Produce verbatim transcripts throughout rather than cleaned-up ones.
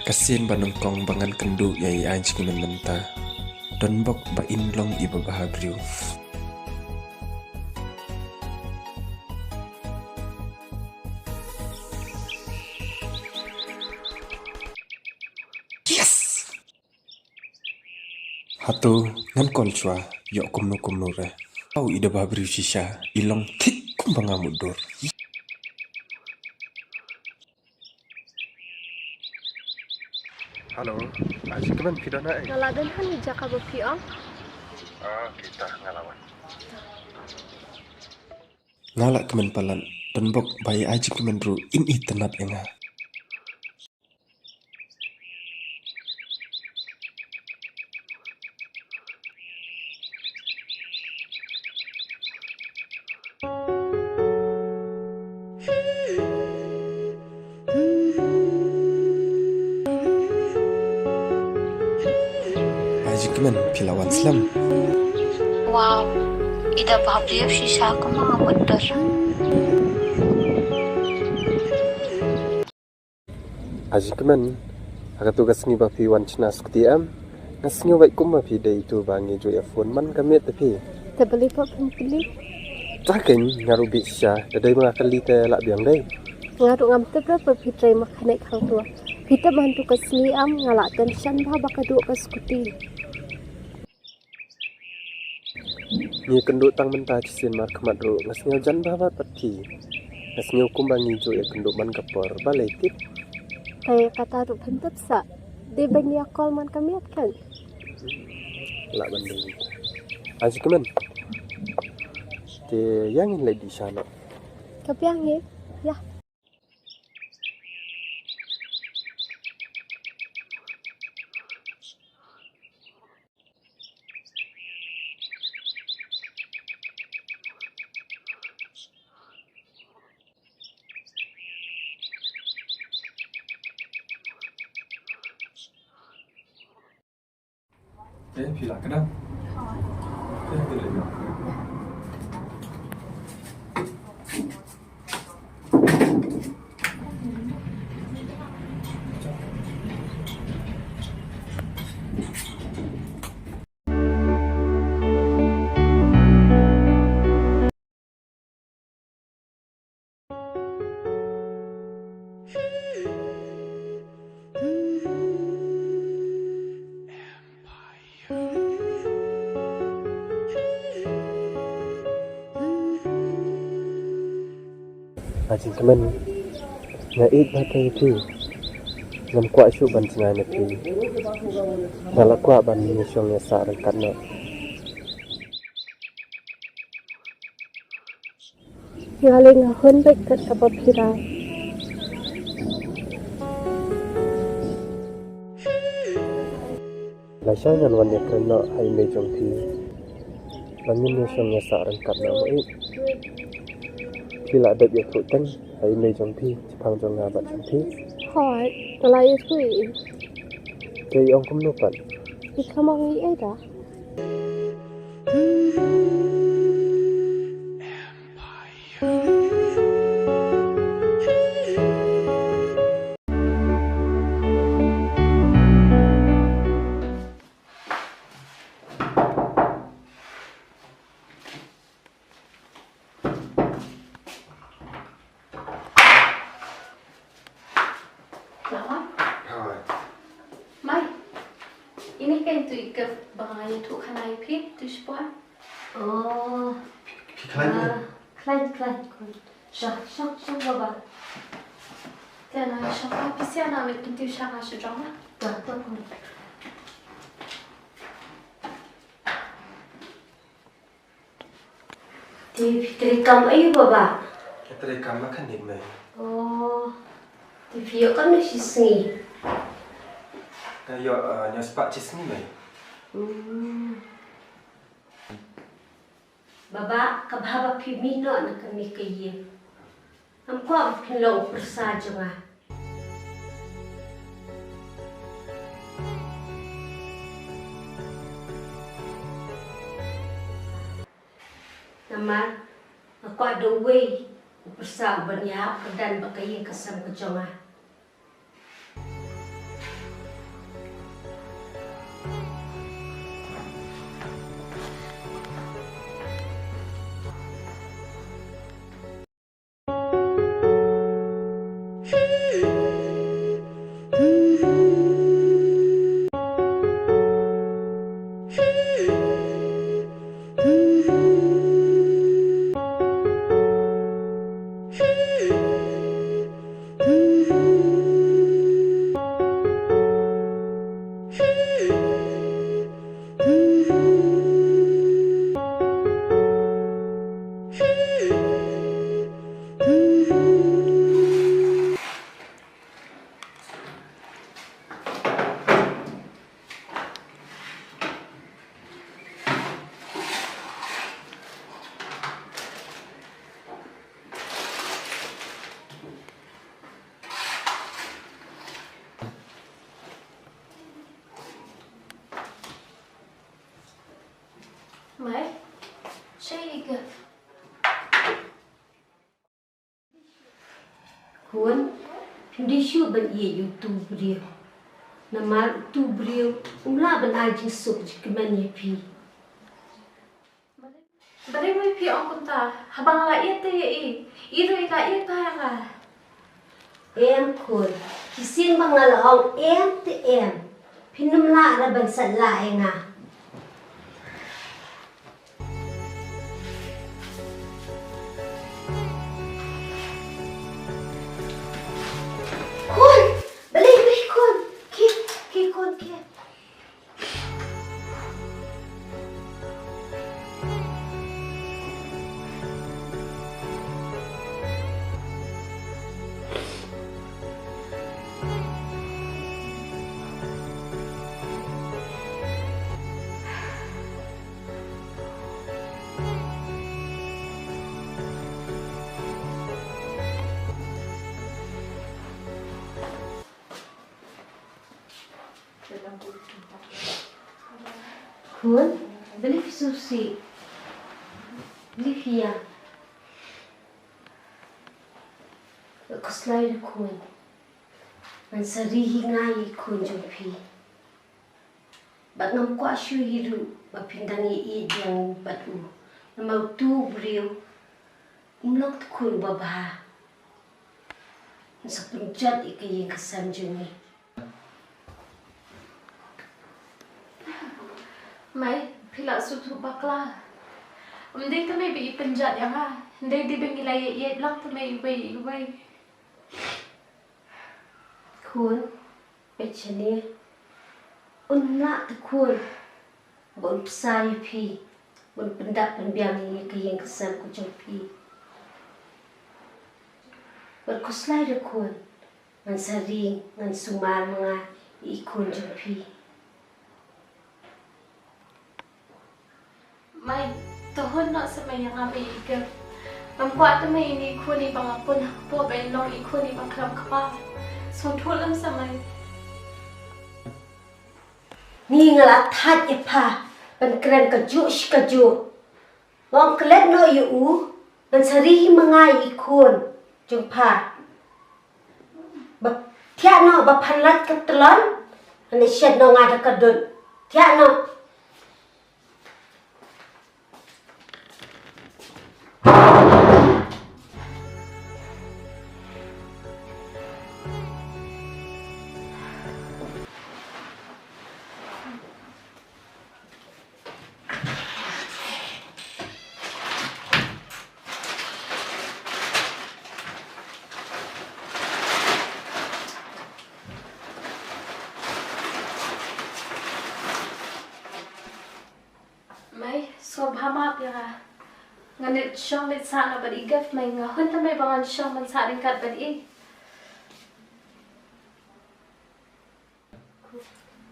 Ka sien ba nyngkong ba ngan kynduh ïa i Ajikmen mynta, don bok ba in long i babha briew. Yes! Hato ngan call shuwa, ïoh kumno kumno re. Aw, i da bha briew shisha, i long thik kumba nga mutdur. Hello, Ajikmen, phi don ha ei? Nga la don ha kane ka jaka ba phi ong. Ah, kita nga la wan. Nga la kmen palat, don bok ba i Ajikmen ruh in itynnad ïa nga. Ajikmen, phi la wan slem. Wow, i da bha briew shisha kumba nga mutdur. Ajikmen, ha katu ka sngi ba phi wan shna skuti em, nga sngew beit kumba phi dei itu ba ngi ju ïa phone man ka miet te phi. Te balei pat phim kylli? Ta keiñ nga ruh bit shisha, da dei ba nga kylli te lah biang dei. Nga ruh ngam tip re ba phi trei ma kane khang tua. Phi tip ba hangtu ka sngi em nga la tension bha ba ka duh ka skuti. Ngi kynduh tang mynta shisien markhmat ruh nga sngew jan bha bha pat phi. Nga sngew kumba ngi ju ïa kynduh man ka por, balei tip? Te kata ruh phim tip sa. Dei ba ngi ïa call man ka miet kan. Lah ban dei. Ajikmen. Te ïa ngin leit dih sha noh. Ka biang hi. Ïa. Eh, phi lah kdang. Eh, phi lah kdang. Ajikmen, nga ïeit bha ïa phi. Ngam kwah shuh ban jngai na phi. Nga la kwah ban ïashong ïasah ryngkat noh. Nga leh nga hun beit kat kaba phi rai. Lashai ngan wan ïakren noh ha i mei jong phi. Ba ngin ïashong ïasah ryngkat noh mo i. Phi lah dep ïathuh teng ha i mei jong phi shaphang jong nga bad jong phi. Hooid, nga la ïathuh i. Te i ong kumno pat? I khlem ong ei ei da. Lawan? Hooid. Mei. Ine keiñ tu i gift ba nga ïathuh khana ïa phi tu shipor. Oh. Phi khlaiñ ne? Ah, khlaiñ, khlaiñ, khlaiñ. Shong, shong, shong baba. Te na shong ka phi sia na met pyntiu sha nga sha jong nga. Ta, ta, ta. Te phi trei kam aiu baba? Nga trei kam mechanic mei. Oh. Te phi ïoh kam na shi sngi? Nga ïoh, eh, hynñiew spah shi sngi mei. Hmm. Baba, ka bha ba phi mih noh na kane ka ïing. Ngam kwah ba phin long u pyrsa jong nga. Namar nga kwah da uwei u pyrsa uban ïahap kyrdan bad ka ïing ka sem ka jong nga. Ym dei shuh ban ïeit ïa utu u briew. Namar utu u briew um lah ban ai jingsuk jingkmen ïa phi. Balei mo phi ong kumta? Haba nga la ïeit te ïa i, i ruh i la ïeit bha ïa nga. Em khun, shisien ba nga la ong em te em. Phin ym lah re ban sat lah ïa nga. Khun, balei balei khun? Khie, khie khun, khie. Khun, balei phi sngewsih? Balei phi ïa? Khuslai re khun. Ngan sa ri hi nga ïa i khun jong phi. Bad ngam kwah shuh hi ruh ba phin dang ïeit biang bad u. Namar utu u briew um long u khun uba bha. Ngan sa pynjot ïa ka ïing ka sem jong ngi. Mei, phi la sngewthuh bakla. Ym dei te mei ba i pynjot ïa nga. Ym dei, dei ba ngi la ïeit lang te mei iwei iwei. Khun, peit shane. Un lah te khun ba un bsa ïa phi, ba un pyndap pynbiang ïa ka ïing ka sem ka jong phi. Bad khuslai re khun, ngan sa ri, ngan sumar ma nga ïa i khun jong phi. Mei, to hun noh sa mei ïa nga mei i Gift. Ngam kwah te mei ïa i khun iba nga pun ha kpoh ba in long i khun iba khlem kpa. Sngewthuh lem sa mei. Ngi nga la thait ïa pha ban kren kajuh shi kajuh. Nga ong klet noh ïa u, ngan sa ri hi ma nga ïa i khun jong pha. Ba thiah noh, ba phan lait ka tlon, ngan ïa shet noh nga da ka dud. Thiah noh. Mei, sngewbha map ïa nga. Ngan leit shong leit sah noh bad i Gift mei, nga hun te mei ba ngan shong ban sah ryngkat bad i.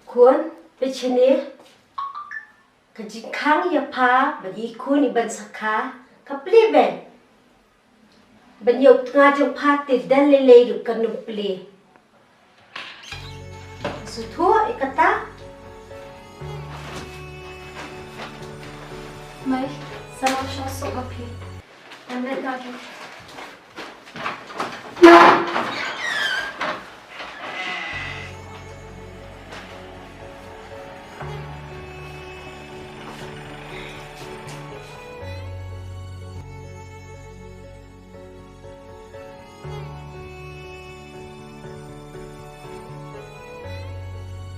Khun, peit shane. Ka jingkhang ïa pha bad i khun iban sa kha ka plie beit. Ban ïa u tnga jong pha te dang lei lei ruh kan ym plie. Sngewthuh ïa kata. Mei, sa nang shong suk ma phi. Ngan leit noh.